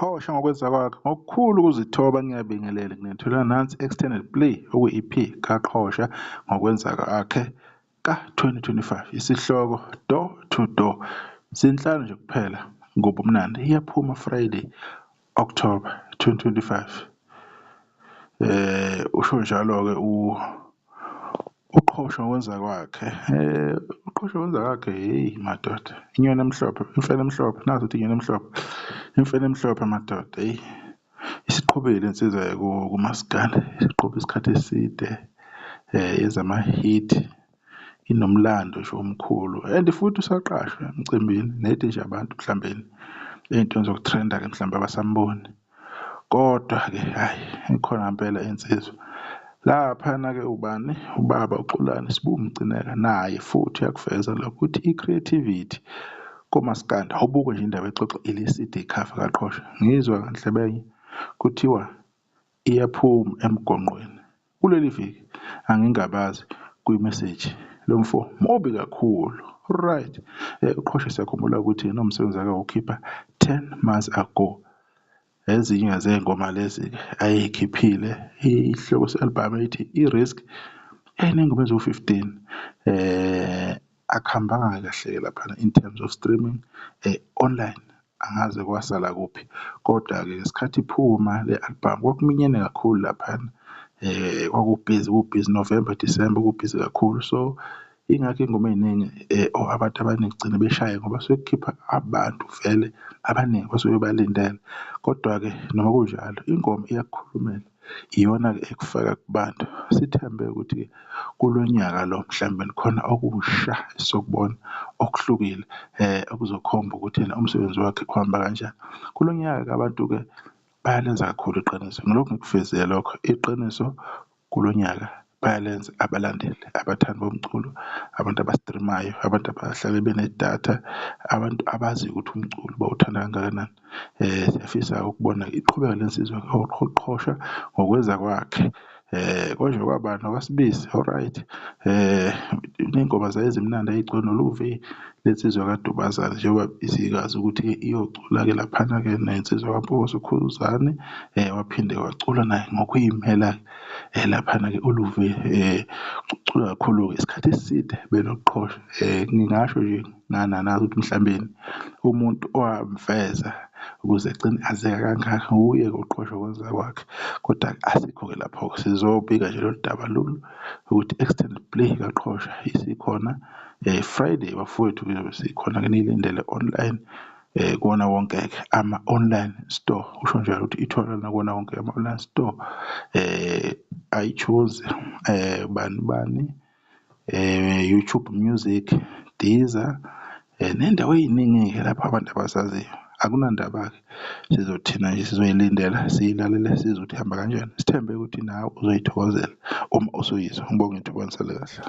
Qhosha ngokwenza kwakhe ngokukhulu ukuzithoba ngiyabingelela nginethola nansi extended play okuyi-EP kaQhosha ngokwenza kwakhe ka-2025 isihloko Door to Door zinhlanu nje kuphela ngobumnandi iyaphuma Friday October 2025 usho njalo-ke uqhosha ngokwenza kwakhe uqhosha ngokwenza kwakhe hheyi madoda inyoni emhlophe imfene emhlophe nazi ukuthi inyoni emhlophe imfene emhlophe madoda eyi isiqhubile insizwa kumaskandi isiqhube isikhathi eside yenza ama-hit inomlando nje omkhulu and futhi usaqashwa emcimbini nedi nje abantu mhlawumbe ey'ntweni zokutrenda-ke mhlawumbe abasamboni. Kodwa-ke hhayi ikhona ngempela insizwa. Laphana-ke ubani ubaba uXolani Sbu Mcineka naye futhi uyakuveza lokho ukuthi i-creativity komaskandi awubuke nje indaba exoxa ile-C_D cover kaQhosha ngizwa ngendlebenye kuthiwa iyaphuma emgonqweni kuleli viki angingabazi kwimeseji lo mfo mubi kakhulu right uqhosha siyakhumbula ukuthi nomsebenzi ake wawukhipha 10 months ago ezinye zey'ngoma lezi-ke ayey'khiphile ihloko se-album ethi i-risk yayiney'ngoma eziwu-15 akuhambanga kahle-ke laphana in terms of streaming online angaze kwasala kuphi kodwa-ke ngesikhathi iphuma le album kwakuminyene kakhulu laphana kwakubhizi kubhizi November, December kubhizi kakhulu so ingakho iy'ngoma ey'ningi or abantu abaningi gcine beshaye ngoba suke kukhipha abantu vele abaningi basuke bebalindele. Kodwa-ke noma kunjalo ingoma iyakukhulumela iyona-ke ekufaka kubantu. Sithembe ukuthi-ke kulo nyaka lo mhlawumbe khona okusha esizokubona okuhlukile okuzokhomba ukuthi ena umsebenzi wakhe uhamba kanjani. Kulo nyaka-ke abantu-ke bayalenza kakhulu iqiniso ngilokhu ngikuvezile lokho iqiniso kulo nyaka bayalenza abalandeli, abathandi bomculo, abantu aba-stream-ayo, abantu abahlale benedatha, abantu abaziyo ukuthi umculo bawuthanda kangakanani. Siyafisa ukubona iqhubeka le nsizwa uQhosha ngokwenza kwakhe konje kwaba nokaSibisi alright ney'ngoma zayo ezimnandi ay'cula noLuvi le nsizwa kaDubazane njengoba isikazi ukuthi iyocula-ke laphana-ke nensizwa kaMpungose uKhuzani waphinde wacula naye ngokuy'mela-ke laphana-ke uLuvi ucula kakhulu-ke isikhathi eside benoQhosha ngingasho nje ngananazi ukuthi mhlawumbe umuntu owamveza ukuze egcine azeka kangaka wuye-ke uQhosha kwenza kwakhe kodwa asikho-ke lapho-ke sizobika nje lolu daba lolu ukuthi extended play kaQhosha isikhona Friday bafowethu kuzobe sikhona-ke niyilindele online kuwona wonke-ke ama-online store kusho njalo ukuthi itholakala nakuwona wonke ama-online store iTunes bani bani YouTube Music, Deezer nendawo ey'ningi-ke lapho abantu abazaziyo. Akunandaba-ke sizothina nje sizoyilindela siyilalele sizwe ukuthi ihamba kanjani. Sithembe ukuthi nawe uzoyithokozela uma usuyizwa. Ngibonge ithuba nisale kahle.